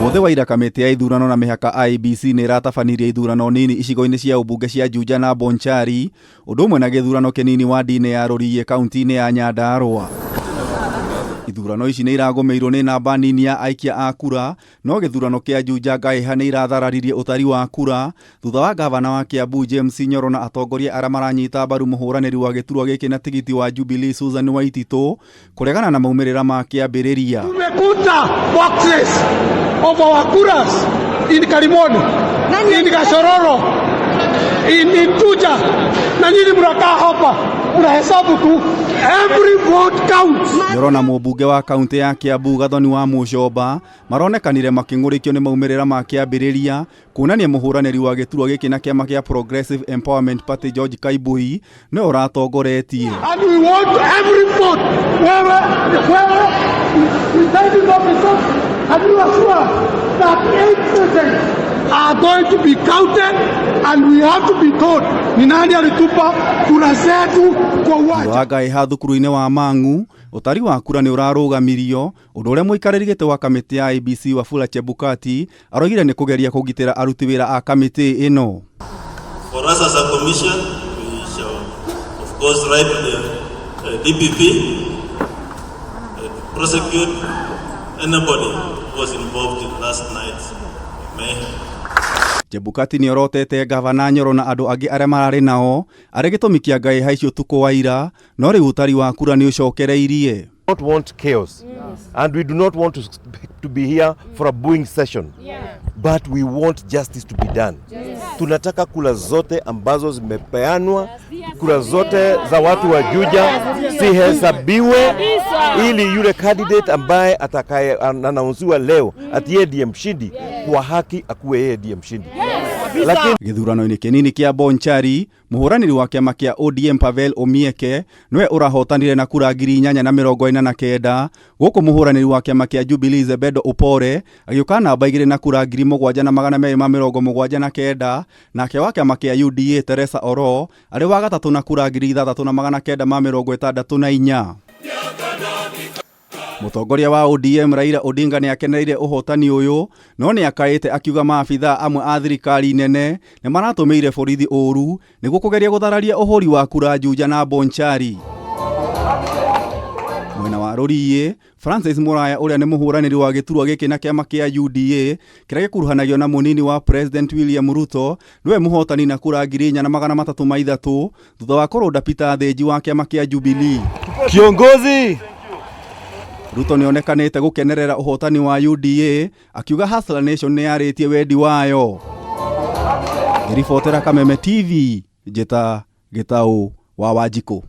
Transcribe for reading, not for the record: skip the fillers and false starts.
Mũthĩ wa ira kamĩtĩ ya ithurano na mĩhaka IEBC nĩ ĩratabanirie ithurano nini icigo-inĩ cia ũmbunge cia Juja na Bonchari, ũndũ ũmwe na gĩthurano kĩnini wadi-inĩ ya Rũriĩ kaunti-inĩ ya Nyandarua. Ithurano ici nĩ iragũmĩirwo nĩ namba nini ya aikia a kura, no gĩthurano kĩa Juja Ngaiha nĩ irathararirie ũtari wa kura thutha wa gavana wa Kiambu James Nyoro na atongoria arĩa maranyita mbaru mũhũranĩri wa gĩturwa gĩkĩ na tigiti wa Jubilee Susan Waititũ kũregana na maumĩrĩra ma kĩambĩrĩria. Tumekuta boxes of our kuras in Karimoni, in Gashororo, in Juja, na nyinyi mnakaa hapa mnahesabu tu. Every vote counts. Nyoro na mũmbunge wa kaunti ya Kiambu Gathoni wa Mũcomba maronekanire makĩng'ũrĩkio nĩ maumĩrĩra ma kĩambĩrĩria kuonania mũhũranĩri wa gĩturwa gĩkĩ na kĩama kĩa Progressive Empowerment Party George Kaibui nĩwe ũratongoretie. And we want every vote. Wewe, wewe, presiding officer, and you are sure that 8% are going to be counted and we have to be told ni nani alitupa kura zetu kwa uwanja. Wa Ngaiha thukuru-inĩ wa Mang'u ũtari wa kura nĩ ũrarũgamirio, ũndũ ũrĩa mũikarĩri gĩtĩ wa kamĩtĩ ya IEBC Wafula Chebukati aroigire nĩ kũgeria kũgitĩra aruti wĩra a kamĩtĩ ĩno. For us as a commission, we shall of course write to the DPP, prosecute anybody who was involved in last night's mayhem. Chebukati nĩ orotete gavana Nyoro na andũ angĩ arĩa mararĩ nao arĩ gĩtũmi kĩa Ngaiha icio ũtukũ wa ira, no rĩu ũtari wa kura nĩ ũcokereirie. Not want chaos. And we do not want to be here for a booing session. But we want justice to be done. Tunataka kura zote ambazo zimepeanwa, kura zote za watu wa Juja zihesabiwe ili yule candidate ambaye atakaye anaunziwa leo ati yeye ndiye mshindi, kwa haki akuwe yeye ndiye mshindi. Lakini Gĩthurano-inĩ kĩnini kĩa Bonchari, mũhũranĩri wa kĩama kĩa ODM Pavel Omieke nĩwe ũrahotanire na kura 8,049, gũkũ mũhũranĩri wa kĩama kĩa Jubilee Zebedo Opore agĩũka namba 2 na kura 7,279, nake wa kĩama kĩa UDA Teresa Oro arĩ wa gatatũ na kura 6,964. Mũtongoria wa ODM Raila Odinga nĩ akenereire ũhotani ũyũ, no nĩ akaĩte akiuga maabithaa amwe a thirikari nene nĩ maratũmĩire borithi ũru nĩguo kũgeria gũthararia ũhũri wa kura Juja na Bonchari. Mwena wa Rũriĩ, Francis Muraya ũrĩa nĩ mũhũranĩri wa gĩturwa gĩkĩ na kĩama kĩa UDA kĩrĩa gĩkuruhanagio na mũnini wa President William Ruto nĩwe mũhotani na kura 4,303 thutha wa kũrũnda Peter Thĩnji wa kĩama kĩa Jubilee. Kiongozi Ruto nĩonekanĩte gũkenerera ũhotani wa UDA akiuga Hustler Nation nĩ yarĩtie wendi wayo. Ngĩribotera Kameme TV, njĩta Gĩtaũ wa Wanjikũ.